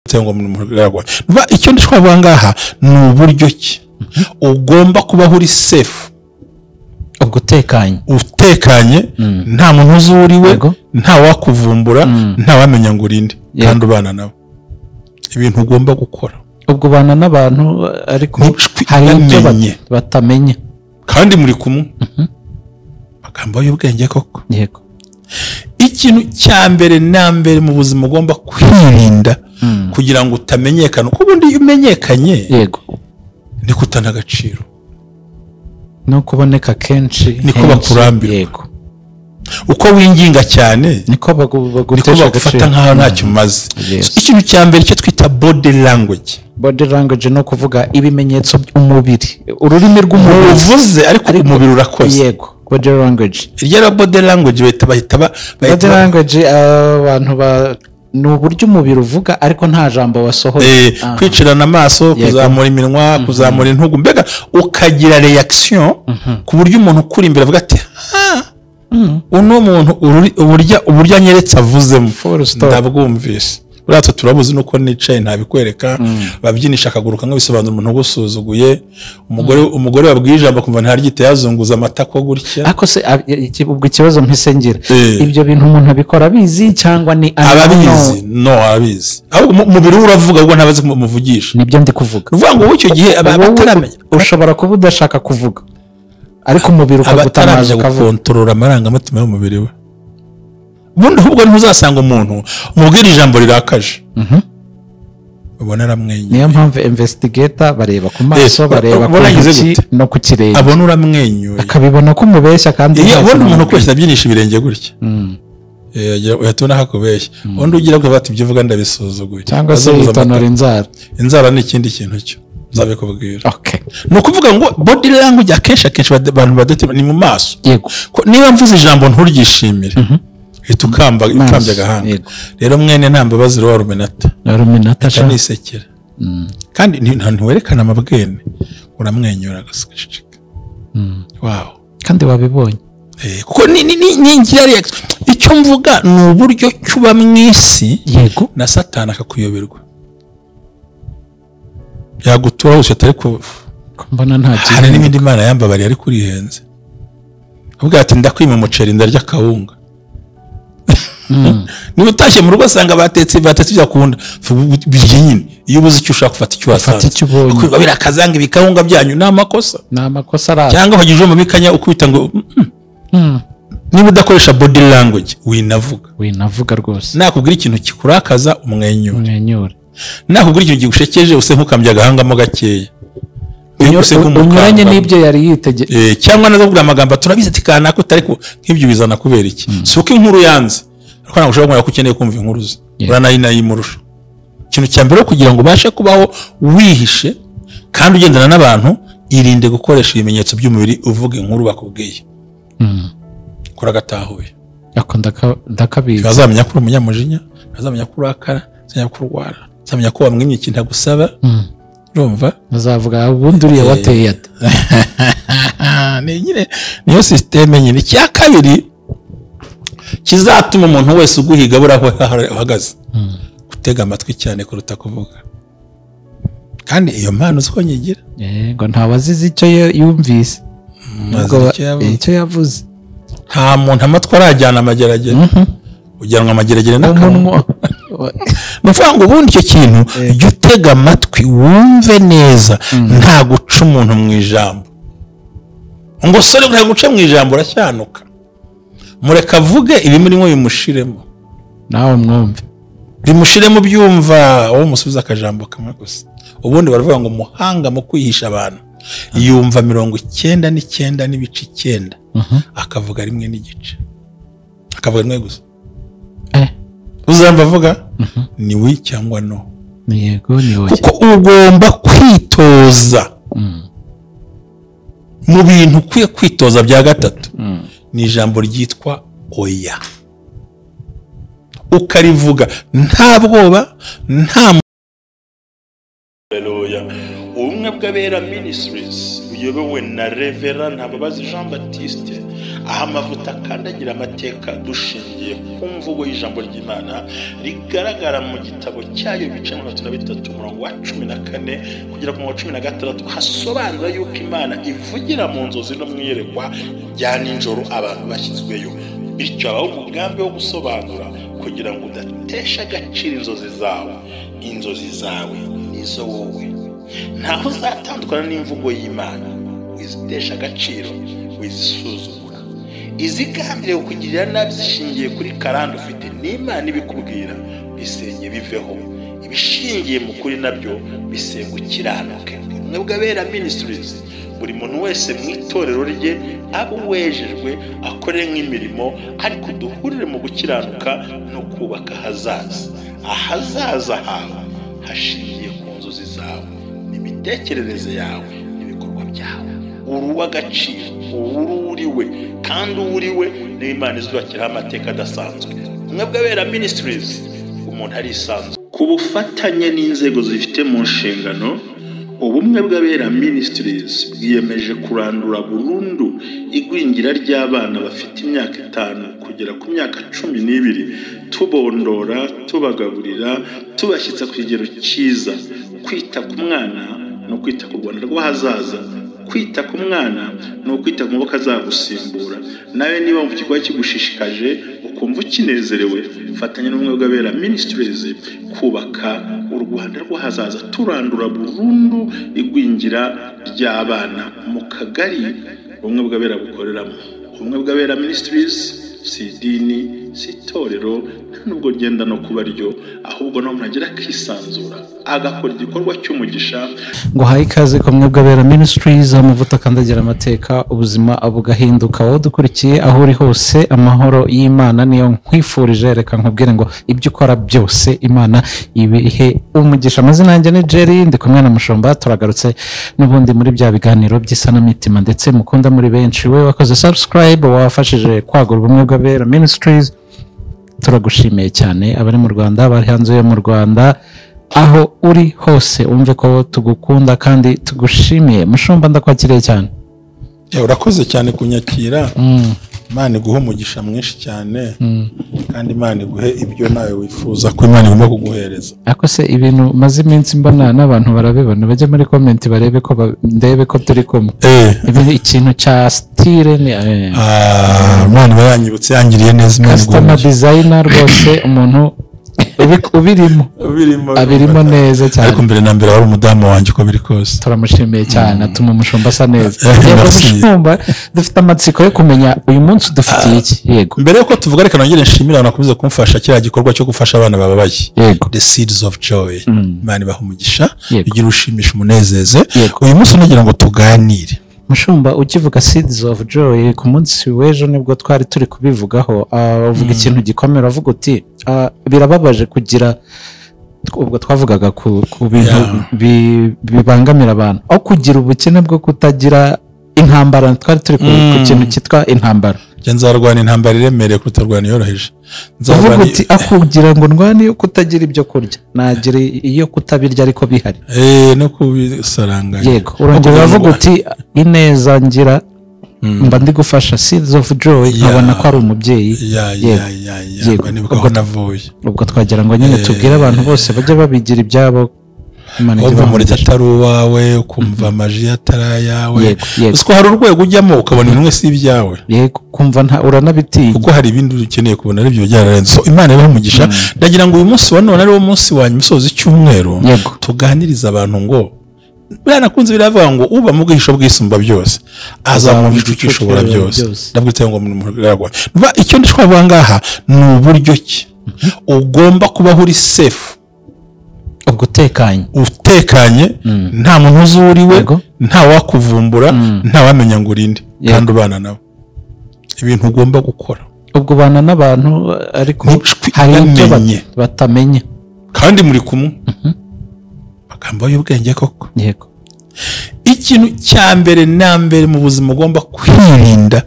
Cyangwa mu mugaragu. Icyo ndishwa ngaha ni uburyo ki ugomba kubaho uri safe, ugutekanye, utekanye, nta muntu uzi uriwe, nta wakuvumbura, nta wamenya ngo urinde, kandi ubana nabo. Ibintu ugomba gukora ubwo ubana n'abantu ariko hari ibyo batamenya kandi muri kumwe. Amagambo y'ubwenge koko. Yego. Ikintu cya mbere na mbere mu buzima ugomba kwirinda kugira ngo utamenyekana, kuko ubundi iyo umenyekanye, yego, niko utana agaciro, no kuboneka kenshi niko bakurambira. Yego. Uko winginga cyane niko bagufata nkaho ntacyo umaze. Ikintu cya mbere cyo twita body language. Body language no kuvuga ibimenyetso by'umubiri, ururimi rw'umubiri uvuze ariko umubiri urakoze. Yego, body language. Iryo body language bahita body language abantu ba ni uburyo umubiri uvuga ariko nta jambo wasohoye. Kwicirana amaso, kuzamura iminwa, kuzamura intugu, mbega ukagira reaction ku buryo umuntu ukuri imbere avuga ati uno muntu uburyo anyeretse avuzemo ndabwumvise. Uriya turabuzi nuko nicaye ntabikwereka, babyinisha akaguru kamwe bisobanura umuntu ugusuzuguye. Umugore wabwiye ijambo kumva ntaryite yazunguza amatako gutya. Ariko se ubwo ikibazo mpise ngira, ibyo bintu umuntu abikora abizi cyangwa ni ababizi? No, abizi. Ahubwo umubiri we uravuga ubwo ntabazi kumuvugisha. Nibyo ndi kuvuga. Uvuga ngo icyo gihe abataramenya, ushobora kuba udashaka kuvuga ariko umubiri ukagutamaza ukavuga. Gukontorora amarangamutima y'umubiri we. Ubundi ahubwo ntuzasanga umuntu umubwira ijambo rirakaje, ubona aramwenyura. Niyo mpamvu investigator bareba ku maso, bareba ku ntoki no ku kirenge, abona uramwenyuye akabibona ko umubeshya. Kandi iyo abona umuntu ukubeshya abyinisha ibirenge gutya, yatubona hakubeshya. Undi ugira ngo bati ibyo uvuga ndabisuzuguye, cyangwa se yitonora inzara. Inzara ni ikindi kintu cyo nzabikubwira. Okay. Ni ukuvuga ngo body language akenshi abantu badete ni mu maso. Yego. Niba mvuze ijambo nturyishimire, ukambya agahanga. Rero mwene nta mbabazi wa rumenata nisekera, kandi ntiwerekana amabwene, uramwenyura agaseceka. Wow, kandi wabibonye. Kuko ni ngira reaction. Icyo mvuga ni uburyo cyuba mu isi. Yego. Na Satani akakuyoberwa, yagutura hose atari ko mbona nta kintu. Hari n'ibindi Imana yambabariye ariko urihenze, avuga ati ndakwima umuceri ndarya kawunga. Niba utashye mu rugo asanga batetse ibyo akunda, birye nyine. Iyo ubuze icyo ushaka ufata icyo wasanze, birakazanga ibikawunga byanyu. Ni amakosa, ni amakosa araza. Cyangwa ukagira mu mikanya ukubita ngo niba udakoresha body language winavuga rwose. Nakubwira ikintu kikurakaza umwenyure, nakubwira ikintu kigushekeje use nk'ukambya agahangamo gakeya, unyuranye n'ibyo yari yitegeye. Cyangwa nazo kuvuga amagambo turabizi ati kanaka utari nk'ibyo bizana kubera iki? Si uko inkuru yanze, ariko ntabwo ushobora ko ukeneye kumva inkuru ze, uranayinayimurusha. Ikintu cya mbere kugira ngo ubashe kubaho wihishe kandi ugendana n'abantu, irinde gukoresha ibimenyetso by'umubiri uvuga inkuru bakubwiye. Kora gatahuye ndakabizi. Ntazamenya ko uri umunyamujinya, ntazamenya ko urakara, ntazamenya ko urwara, ntazamenya ko wamwimye ikintu agusaba. Urumva azavuga ubundi uriya wateye ate. Ni nyine niyo systeme nyine. Icya kabiri kizatuma umuntu wese uguhiga abura aho ahagaze, gutega amatwi cyane kuruta kuvuga. Kandi iyo mpano uzi nyigira. Yego, ntawazize icyo yumvise, icyo yavuze. Nta muntu amatwi arajyana amageragere, ujyanwa amageragere n'akanwa. Ni ukuvuga ngo ubundi icyo kintu jya utega amatwi wumve neza, nta guca umuntu mu ijambo. Ngo sore nta guca mu ijambo urashyanuka, mureka avuge ibimurimo bimushiremo, nawe mwumve bimushiremo byumva, wowe umusubiza akajambo kamwe gusa. Ubundi baravuga ngo umuhanga mu kwihisha abantu yumva 99.9, akavuga 1.5, akavuga 1 gusa. Uzamba avuga ni wi cyangwa no. Yego, ni oya. Kuko ugomba kwitoza mu bintu ukwiye kwitoza. Bya gatatu ni ijambo ryitwa oya, ukarivuga nta bwoba, nta. Haleluya. Ubumwe bw'Abera Ministries buyobowe na Reverend Ntababazi Jean Baptiste Aho amavuta akandagira amateka dushingiye ku mvugo y'ijambo ry'Imana rigaragara mu gitabo cyayo ibice 33 umurongo wa 14 kugera ku murongo wa 16, hasobanura yuko Imana ivugira mu nzozi no mu iyerekwa rya nijoro abantu bashyizweyo. Bityo habaho umugambi wo gusobanura kugira ngo udatesha agaciro inzozi zawe. Inzozi zawe nizo wowe, ntaho uzatandukana n'imvugo y'Imana. Wizitesha agaciro, wizisuzugura. Izigambiriye kukugirira nabi zishingiye kuri karande ufite n'Imana ibikubwira, bisenye biveho. Ibishingiye mu kuri nabyo bisenga ukiranuke. Ubumwe bw'Abera Ministries, buri muntu wese mu itorero rye abe uwejejwe, akore nk'imirimo, ariko duhurire mu gukiranuka no kubaka ahazaza. Ahazaza hawe hashingiye ku nzozi zawe, n'imitekerereze yawe, n'ibikorwa byawe. Uri uw'agaciro, uri uriwe, kandi uwuriwe niyo Imana izubakiraho amateka adasanzwe. Ubumwe bw'Abera Ministries, umuntu arisanzwe. Ku bufatanye n'inzego zifite mu nshingano, Ubumwe bw'Abera Ministries bwiyemeje kurandura burundu igwingira ry'abana bafite imyaka 5 kugera ku myaka 12, tubondora, tubagaburira, tubashyitsa ku kigero cyiza. Kwita ku mwana no kwita ku Rwanda rw'ahazaza. Kwita ku mwana ni ukwita ku maboko azagusimbura. Nawe niba mu gikorwa kigushishikaje ukumva ukinezerewe, fatanya n'Ubumwe bw'Abera Ministries kubaka u Rwanda rw'ahazaza, turandura burundu igwingira ry'abana mu kagari Ubumwe bw'Abera bukoreramo. Ubumwe bw'Abera Ministries si idini, si itorero, nta nubwo ryenda no kuba ryo, ahubwo no umuntu agira akisanzura agakora igikorwa cy'umugisha. Ngo haye ikaze ku Bumwe bw'Abera Ministries, amavuta akandagira amateka, ubuzima bugahinduka. Wowe dukurikiye aho uri hose, amahoro y'Imana niyo nkwifurije. Reka nkubwire ngo ibyo ukora byose Imana ibihe umugisha. Amazina yanjye ni Jerry, ndi kumwe na Mushumba. Turagarutse n'ubundi muri bya biganiro by'isanamitima ndetse mukunda muri benshi. We wakoze subscribe, wafashije kwagura Ubumwe bw'Abera Ministries, turagushimiye cyane. Abari mu Rwanda, abari hanze yo mu Rwanda, aho uri hose wumve ko tugukunda kandi tugushimiye. Mushumba, ndakwakiriye cyane. Urakoze cyane kunyakira. Imana iguhe umugisha mwinshi cyane, kandi Imana iguhe ibyo nawe wifuza ko Imana igomba kuguhereza. Ariko se ibintu maze iminsi mbona n'abantu barabibona, bajya muri comment barebe ko ndebe ko turi kumwe. Ikintu cya style ni Imana iba yanyibutse, yangiriye neza. Imana customer designer rwose, umuntu ubirimo abirimo neza cyane. Ariko mbere na mbere wari umudamu wanjye uko biri kose. Turamushimiye cyane, atuma umushumba asa neza. Yego mushumba, dufite amatsiko yo kumenya uyu munsi dufitiye iki. Yego, mbere yuko tuvuga reka nongere nshimire abantu bakomeza kumfasha kiriya gikorwa cyo gufasha abana bababaye. The Seeds of Joy. Imana ibaha umugisha, igira ushimisha umunezeze. Uyu munsi nagira ngo tuganire. Mushumba, ukivuga Seeds of Joy, ku munsi w'ejo nibwo twari turi kubivugaho, uvuga ikintu gikomeye, uravuga uti birababaje kugira, ubwo twavugaga ku bintu bibangamira abantu, aho kugira ubukene bwo kutagira intambara. Twari turi ku kintu cyitwa intambara. Nzarwana intambara iremereye kuruta rwana yoroheje. Uvuga uti akugira ngo ndwane yo kutagira ibyo kurya, nagira iyo kutabirya ariko bihari, no kubisaranganya. Yego, urongera uravuga uti ineza ngira mba ndi gufasha Seeds of Joy, nkabona ko ari umubyeyi. Yego, nibuka ko navuye. Ubwo twagira ngo nyine tubwire abantu bose bajye babigira ibyabo. Ukumva umureti atari uwawe, ukumva amaji atari ayawe. Gusa hari urwego ujyamo ukabona ibintu si ibyawe. Yego, kumva uranabitinya, kuko hari ibindi ukeneye kubona aribyo byararenze. So Imana ibahe umugisha. Ndagira ngo uyu munsi wa none ari wo munsi wa nyuma usoza icyumweru, tuganirize abantu ngo buriya nakunze biravuga ngo uba mu bwihisho bw'isumba byose azamuhisha ucyishobora byose. Ndabwite ngo mu icyo ndishwavuga ngaha ni uburyo ki ugomba kubaho uri safe, ubwo utekanye, nta muntu uzi uriwe, nta wakuvumbura, nta wamenya ngo urinde, kandi ubana nabo. Ibintu ugomba gukora, ubwo ubana n'abantu ariko hari ibyo batamenya kandi muri kumwe. Amagambo y'ubwenge koko. Yego, ikintu cya mbere na mbere mu buzima ugomba kwirinda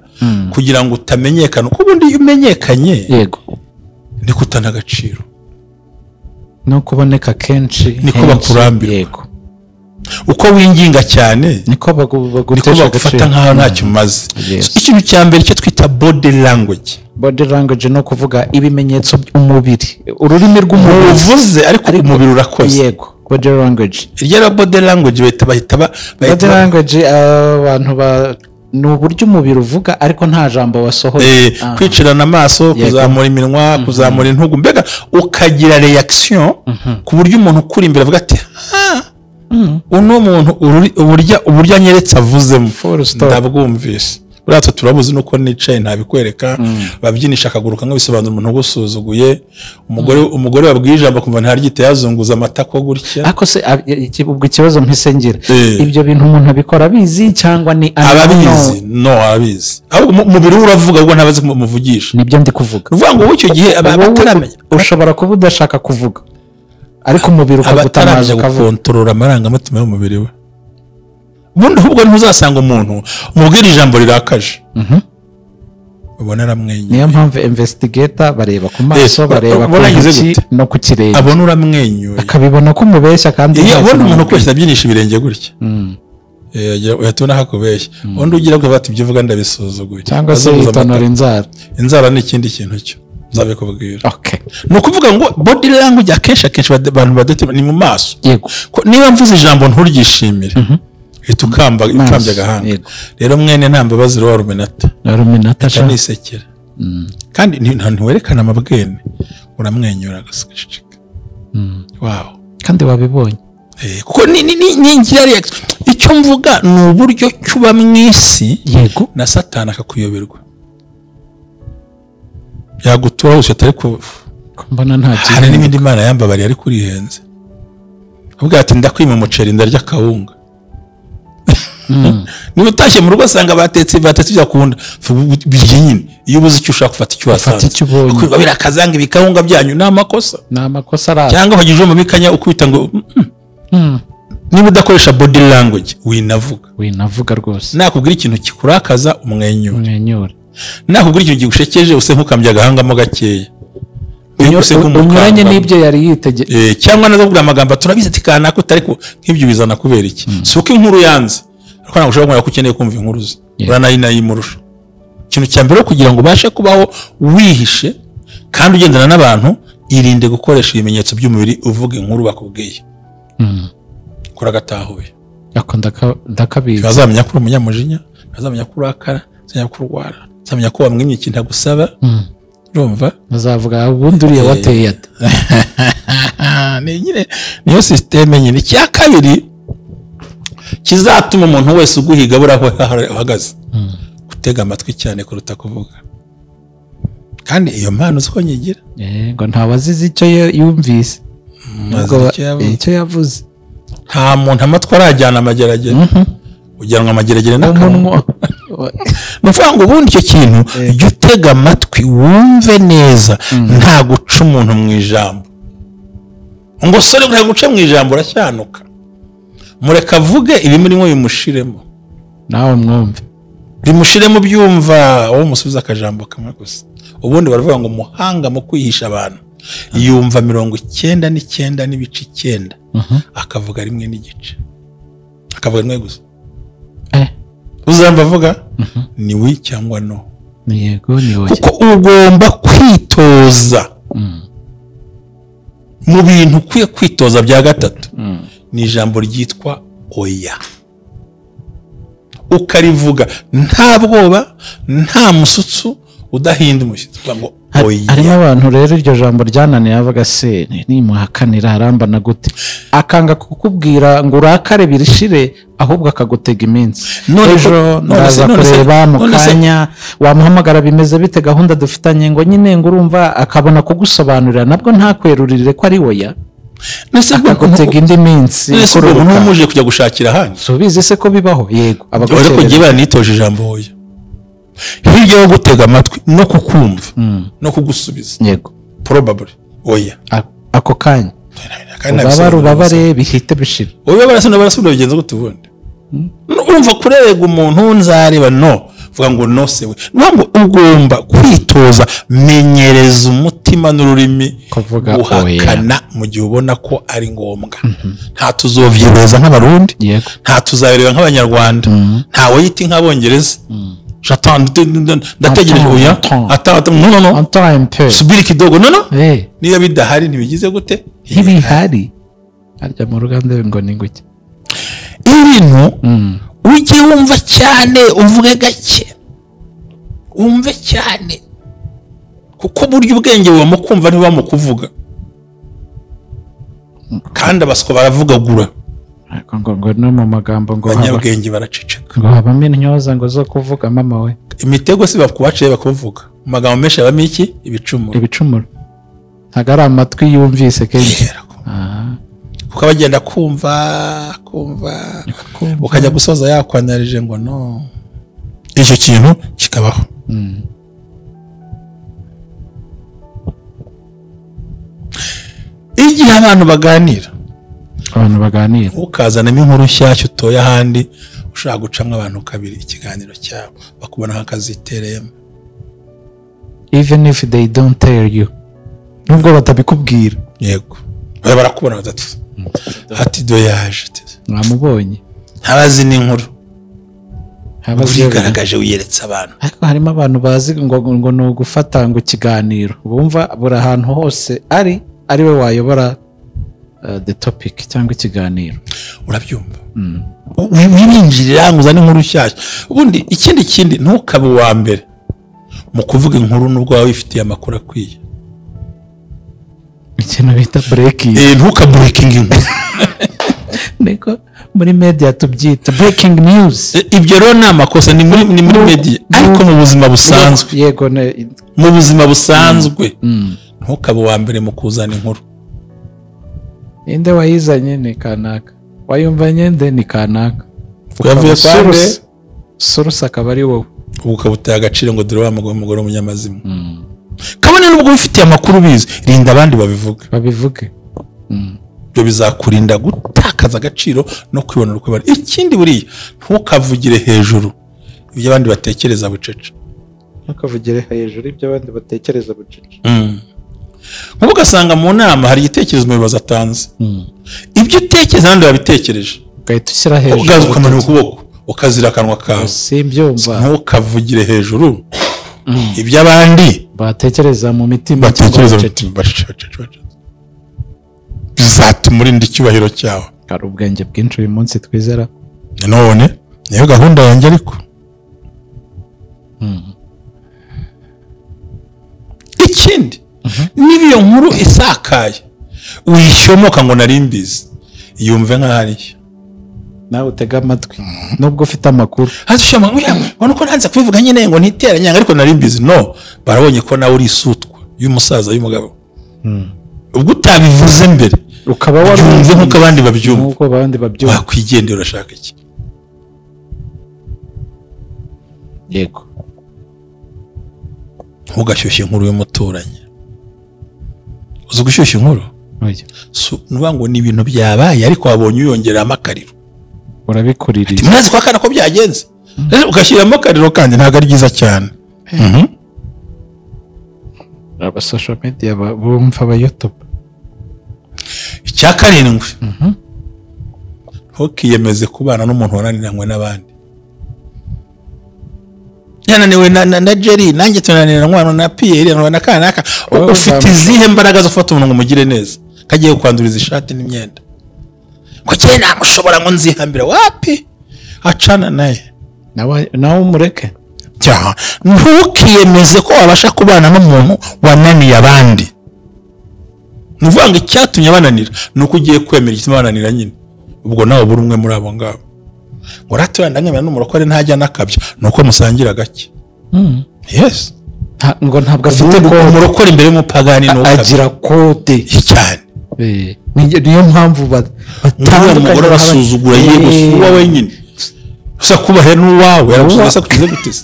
kugira ngo utamenyekana, kuko ubundi iyo umenyekanye, yego, niko utana agaciro, no kuboneka kenshi niko bakurambirwa. Yego, Uko winginga cyane niko bagufata nkaho ntacyo umaze. Ikintu cya mbere cyo twita body language. Body language no kuvuga ibimenyetso by'umubiri, ururimi rw'umubiri uvuze ariko umubiri urakoze. Yego, body language. Iryo body language bahita body language abantu ba ni uburyo umubiri uvuga ariko nta jambo wasohoye. Kwicirana amaso, kuzamura iminwa, kuzamura intugu, mbega ukagira reaction ku buryo umuntu ukuri imbere avuga ati uno muntu uburyo anyeretse avuzemo ndabwumvise. Uratse turabuzi nuko nicaye ntabikwereka, babyinisha akaguru kamwe bisobanura umuntu ugusuzuguye. Umugore wabwiye ijambo kumva ntaryite yazunguza amatako gutya. Ariko se ubwo ikibazo mpise ngira, ibyo bintu umuntu abikora abizi cyangwa ni ababizi? No, ababizi. Ahubwo umubiri uravuga ubwo ntabazi kumuvugisha. Nibyo ndi kuvuga. Uvuga ngo icyo gihe abataramenya, ushobora kuba udashaka kuvuga ariko umubiri ukagutamaza ukavuga. Gukontorora amarangamutima y'umubiri we. Ubundi ahubwo ntuzasanga umuntu umubwira ijambo rirakaje ubona aramwenyura. Niyo mpamvu investigator bareba ku maso, bareba ku ntoki no ku kirenge, abona uramwenyuye akabibona ko umubeshya. Kandi iyo ubona umuntu ukoresha abyinisha ibirenge gutya yatubona hakubeshya, undi ugira ko bati ibyo uvuga ndabisuzuguye, cyangwa se yitonora inzara. Inzara ni ikindi kintu cyo nzabikubwira. Okay. Ni ukuvuga ngo body language akenshi abantu badete ni mu maso. Yego. Niba mvuze ijambo nturyishimire, ukambye agahanga. Rero mwene nta mbabazi wa rumenata. Rumenata nisekera. Kandi ntiwerekana amabwene, uramwenyura agaceceka. Wow. Kandi wabibonye. Kuko ni ngira reaction. Icyo mvuga ni uburyo cyuba mu isi. Yego. Na Satani akakuyoberwa. Yagutura hose atari ko mbona nta kintu. Hari n'ibindi Imana yambabariye ariko urihenze. Avuga ati ndakwima umuceri ndarya kawunga. Niba utashye mu rugo asanga batetse ibyo akunda, birye nyine. Iyo ubuze icyo ushaka ufata icyo wasanze. Kuko birakazanga ibikawunga byanyu ni amakosa. Ni amakosa araza. Cyangwa ukajya mu mikanya ukubita ngo niba udakoresha body language winavuga. Winavuga rwose. Nakubwira ikintu kikurakaza umwenyura. Umwenyura. Nakubwira ikintu kigushekeje use nk'ukambye agahangamo gakeya. Unyuranye n'ibyo yari yitege. Cyangwa nazo kuvuga amagambo turabizi ati kanaka utari nk'ibyo bizana kubera iki? Si uko inkuru yanze. Ariko ntabwo ushobora ko ukeneye kumva inkuru ze. Uranayinayimurusha. Ikintu cya mbere kugira ngo ubashe kubaho wihishe kandi ugendana n'abantu, irinde gukoresha ibimenyetso by'umubiri uvuga inkuru bakubwiye. Kora gatahuye. Ako ndakabizi. Bazamenya ko uri umunyamujinya, bazamenya ko urakara, bazamenya ko urwara, bazamenya ko wamwimye ikintu agusaba. Urumva? Bazavuga ubundi uriya wateye ate. Ni nyine niyo systeme nyine. Icya kabiri kizatuma umuntu wese uguhiga abura aho ahagaze, gutega amatwi cyane kuruta kuvuga. Kandi iyo mpano uzi ko nyigira. Ngo ntawazize icyo yumvise, icyo yavuze. Nta muntu amatwi arajyana amageragere. Ujyanwa amageragere n'akanwa. Ni ukuvuga ngo ubundi icyo kintu jya utega amatwi wumve neza, nta guca umuntu mu ijambo. Ngo sore nta guca mu ijambo urashyanuka. Mureka avuge ibimurimo bimushiremo, nawe mwumve bimushiremo byumva, wowe umusubiza akajambo kamwe gusa. Ubundi baravuga ngo umuhanga mu kwihisha abantu yumva 99.9 akavuga 1.5, akavuga rimwe gusa. Uzamva avuga ni wi cyangwa no, ni yego ni oya. Kuko ugomba kwitoza mu bintu ukwiye kwitoza. Bya gatatu ni ijambo ryitwa oya. Ukarivuga nta bwoba, nta musutsu, udahinda umushyitsi, ngo oya. Harimo abantu rero iryo jambo ryananiye avuga se nimuhakanira harambana gute, akanga kukubwira ngo urakare birishire, ahubwo akagutega iminsi. Ejo ndaza kureba mu kanya, wamuhamagara bimeze bite gahunda dufitanye, ngo nyine ngo urumva, akabona kugusobanurira nabwo ntakwerurire ko ari oya. Akagutega indi minsi. Umuntu umuje kujya gushakira ahandi. Subize se ko bibaho? Yego. Abagukerera. Ariko giye banitoje ijambo oya. Hirya yo gutega amatwi no kukumva no kugusubiza. Yego. Probably oya. Ako kanya. Ubabare ubabare bihite bishira. Oya barasuna bigenza gute ubundi? Urumva kurega umuntu nzareba no. Vuga ngo no se we. Ngo ugomba kwitoza, menyereza umutima n'ururimi kuvuga guhakana mu gihe ubona ko ari ngombwa. Nta tuzovyereza nk'abarundi, nta tuzabireba nk'abanyarwanda, nta wayiti nk'abongereza. J'attends, ndategereje oya, attends, non non attends un peu, subiri kidogo, non non. Niba bidahari ntibigize gute? Ntibihari. Harya mu ruganda ngo ni nguki ibintu ujye wumva cyane, uvuge gake, wumve cyane, kuko buryo ubwenge buba mu kumva ntibuba mu kuvuga. Kandi abaswa baravugagura ngo no mu magambo ngo abanyabwenge baraceceka, ngo habamo intyoza ngo zo kuvuga mama we. Imitego si bakubaciye bakuvuga mu magambo menshi habamo iki? Ibicumuro. Ibicumuro ntabwo ari amatwi yumvise kenshi, kuko abagenda kumva kumva ukajya gusoza yakwanarije ngo no, icyo kintu kikabaho. Igihe abantu baganira, ukazanamo inkuru nshyashya utoye ahandi, ushaka gucamo abantu kabiri ikiganiro cyabo bakubona nk'akazitereyemo. Even if they don't tell you, nubwo batabikubwira. Yego, barakubona batatu ati do yaje mwamubonye, ntabazi n'inkuru, urigaragaje wiyeretse abantu. Ariko harimo abantu bazi ngo ni ugufata ngo ikiganiro, bumva buri ahantu hose ari we wayobora the topic cyangwa ikiganiro. Urabyumva? Wirinjirira ngo uzane inkuru nshyashya. Ubundi ikindi ntukabe uwa mbere mu kuvuga inkuru nubwo waba wifitiye amakuru akwiye. Ikintu bita breaking. Ntuka breaking inkuru. Niko muri media tubyita breaking news. Ibyo rero ni amakosa, ni muri media, ariko mu buzima busanzwe. Yego, mu buzima busanzwe ntukabe uwa mbere mu kuzana inkuru. Ninde wayizanye ni kanaka, wayumvanye nde ni kanaka, yavuye kwa nde, source akaba ari wowe. Ubu ukabuteye agaciro ngo dore wa mugore w'umunyamazimwe. Kabone nubwo wifitiye amakuru bizi, rinda abandi babivuge. Ibyo bizakurinda gutakaza agaciro no kwibonera uko bari. Ikindi buriya ntukavugire hejuru ibyo abandi batekereza bucece. Ntukavugire hejuru ibyo abandi batekereza bucece. Nkuko ugasanga mu nama hari igitekerezo umuyobozi atanze, ibyo utekereza abandi babitekereje, ugahita ushyira hejuru, ugaza ukamanura ukuboko ukazira akanwa kawe. Simbyumva. Ntukavugire hejuru ibyo abandi batekereza mu mitima, batekereza bizatuma urinda icyubahiro cyawe. Hari ubwenge bwinshi uyu munsi twizera. None niyo gahunda yanjye ariko. Ikindi, niba iyo nkuru isakaye wishomoka ngo nari mbizi, yumve nk'aho ariyo, nawe utega amatwi nubwo ufite amakuru. Ubona ko nanze kubivuga nyine ngo ntiteranya, ariko nari mbizi. No, barabonye ko nawe uri isutwa y'umusaza y'umugabo. Ubwo utabivuze mbere ukaba warumve nk'uko abandi babyumva, wakwigendera urashaka iki? Yego. Ntugashyushye inkuru y'umuturanyi. Uzi gushyushya inkuru? Nuvuga ngo ni ibintu byabaye ariko wabonye uyongeramo akariro, urabikuririza. Murazi kwa kana ko byagenze, ugashyiramo akariro kandi ntabwo ari byiza cyane. Aba social media bumva aba YouTube. Icya karindwi, ntukiyemeze kubana n'umuntu wananiranywe n'abandi. Yananiwe na Jerry, nanjye tunaniranywe na Pierre, na kanaka. Ufite izihe mbaraga zo gufata umuntu ngo umugire neza kagiye kwanduriza ishati n'imyenda? Ko cyane namushobora ngo nzihambira wapi? Acana naye nawe umureke. Cyaha, ntukiyemeze ko wabasha kubana n'umuntu wananiye abandi. Nuvuga ngo icyatumye abananira ni uko ugiye kwemera igituma bananira nyine, ubwo nawe buri umwe muri abo ngabo. Ngo ratura ndanyemera n'umurokore ntajya nakabya, nuko musangira gake. Yes. Ngo ntabwo afite kode. Umurokore imbere y'umupagani nuko agira kode cyane. Niyo mpamvu batandukanye. Umugore arasuzugura yego uwa wenyine, gusa kubahe n'uwawe aragusubiza kugize guteze.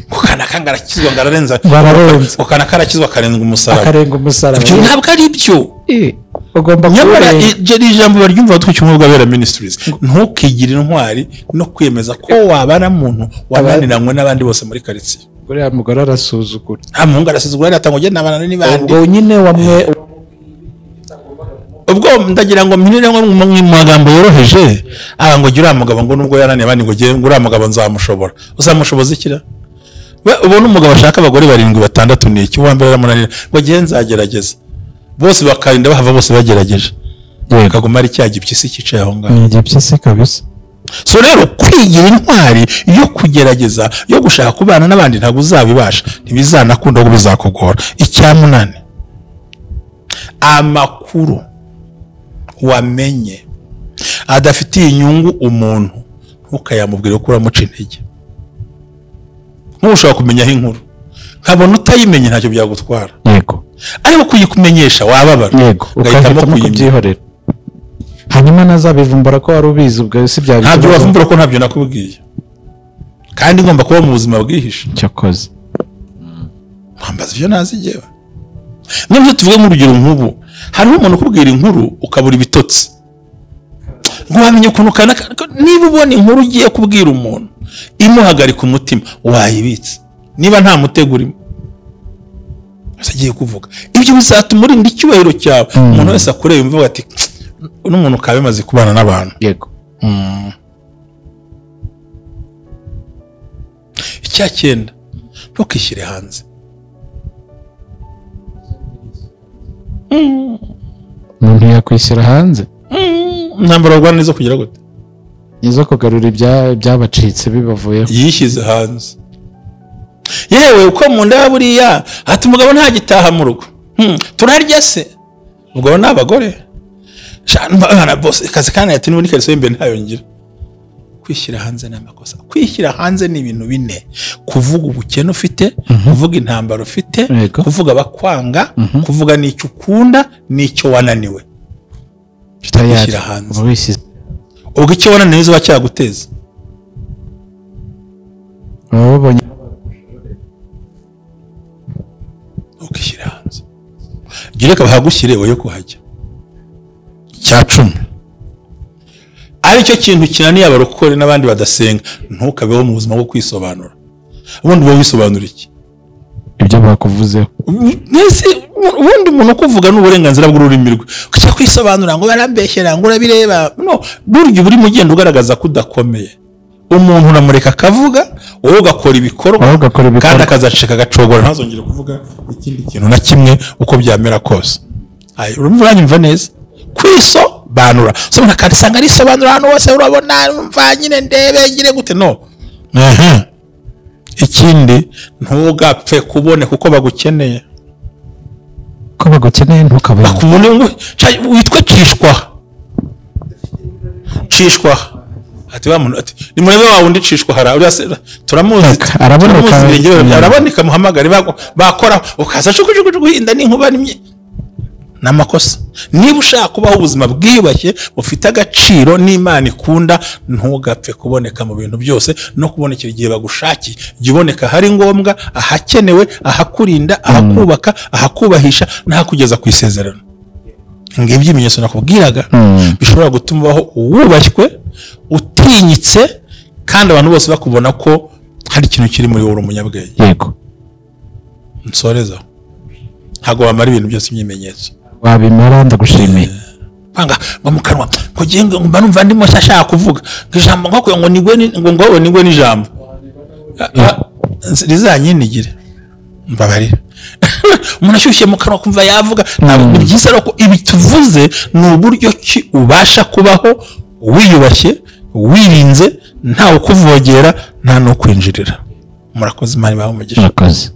Kukana kangarakizwa ngararenza, kukana karakizwa karenga umusaraba, akarenga umusaraba. Ibyo ntabwo ari byo. Ugomba nyamara iri jambo baryumva batwika ubumwe bw'Abera Ministries. Ntukigire intwari no kwiyemeza ko wabana muntu wananiranywe n'abandi bose muri quartier. Uriya mugore arasuzugura. Nta muhungu arasuzugura atanga ugenda nabana n'ibandi. Ubwo nyine wamwe ubwo ndagira ngo mpinire ngo mu magambo yoroheje aba ngo uriya mugabo ngo nubwo yananiye abandi ngo ngiye ngo uriya mugabo nzamushobora. Uzamushoboza ikira? We ubona umugabo ashaka abagore 7 6 ni iki? Uwa mbere aramunanira ngo ngiye nzagerageza. Bose bakarinda bahava bose bagerageje. Kagoma ari cya gipyisi cyicaye aho ngaho. Ni gipyisi kabisa. So rero kwigira intwari yo kugerageza yo gushaka kubana n'abandi ntabwo uzabibasha, ntibizanakunda ngo bizakugora. Icya munani, amakuru wamenye adafitiye inyungu umuntu ntukayamubwire ko uramuca intege. Ntushobora kumenyaho inkuru nkabona utayimenye ntacyo byagutwara. Yego. Ariko kuyikumenyesha wababara. Yego, ukahitamo kubyihorera. Hanyuma nazabivumbura ko wari ubizi ubwo si bya ntabyo wavumbura ko ntabyo nakubwiye. Kandi ngomba kuba mu buzima bwihishe. Cyakoze. Mpambaza ibyo nazi jewe. Nibyo tuvuge nk'urugero nk'ubu, hariho umuntu ukubwira inkuru ukabura ibitotsi. Ngo wamenye ukuntu kanaka, niba ubona inkuru ugiye kubwira umuntu imuhagarika umutima wayibitse. Niba nta mutego urimo agiye kuvuga ibyo bizatuma urinda icyubahiro cyawe. Umuntu wese akureba imvuga ati n'umuntu kabe maze kubana n'abantu. Yego. Icya cyenda, ntukishyire hanze. Umuntu yakwishyira hanze intambara barwana nizo kugira gute? Nizo kugarura ibyabacitse bibavuyeho. Yishyize hanze. Yewe uko mu nda buriya ati umugabo ntagitaha mu rugo. Turarya se? Ubwo n'abagore. Shana boss kazi kana ati n'ubundi kariso imbere ntayo ngira. Kwishyira hanze n'amakosa. Kwishyira hanze ni ibintu bine. Kuvuga ubukene ufite, kuvuga intambara ufite, kuvuga abakwanga, kuvuga n'icyo ukunda n'icyo wananiwe. Kwishyira hanze. Ubwo icyo wananiwe uba cyaguteza. Babonye ukishyira hanze. Gireka bahagushyire woye kuhajya. Cya 10. Aricyo kintu kinaniye abarokore n'abandi badasenga, ntukabeho mu buzima bwo kwisobanura. Ubundi wowe wisobanura iki? Ibyo bakuvuzeho. Nese ubundi umuntu kuvuga n'uburenganzira bw'ururimi rwe. Kujya kwisobanura ngo barambeshyera ngo urabireba. No, burya buri mugenda ugaragaza ko udakomeye. Umuntu uramureka akavuga, wowe ugakora ibikorwa kandi akazaceka agacogora ntazongere kuvuga ikindi kintu na kimwe uko byamera kose. Ayi urumva uranyumva neza? Kwisobanura. So umuntu akasanga arisobanura hano hose urabona umva nyine ndebe ngire gute no. Ikindi ntugapfe kubone kuko bagukeneye. Ko bagukeneye ntukabe. Bakubone ngo witwa cishwa. Cishwa. Ati wa muntu ati nimurebe wa wundi cishwa hara uriya turamuzi araboneka araboneka muhamagare bakora ukaza cukucuku inda n'inkuba nimye namakosa. Niba ushaka kubaho ubuzima bwiyubashye bufite agaciro n'Imana ikunda, ntugapfe kuboneka mu bintu byose no kubonekera igihe bagushakiye. Jya uboneka hari ngombwa, ahakenewe, ahakurinda, ahakubaka, ahakubahisha n'ahakugeza ku isezerano. Ngibyo ibimenyetso nakubwiraga bishobora gutuma ubaho wubashywe, utinyitse, kandi abantu bose bakubona ko hari ikintu kiri muri wowe umunyabwenge. Yego. Nsoreza. Ntago wamara ibintu byose imyimenyetso. Wabimara ndagushimiye. Panga ngo mukanwa kugira ngo mba numva ndimo ashaka kuvuga ijambo nko ngo nigwe ngo ngo nigwe n'ijambo. Rizanyinigire. Mbabarira. Umuntu ashyushye mu kanwa kumva yavuga. Ni byiza rero ko ibi tuvuze ni uburyo ki ubasha kubaho wiyubashye, wirinze, ntawe ukuvogera, nta no kwinjirira. Murakoze, Imana ibahe umugisha. Murakoze.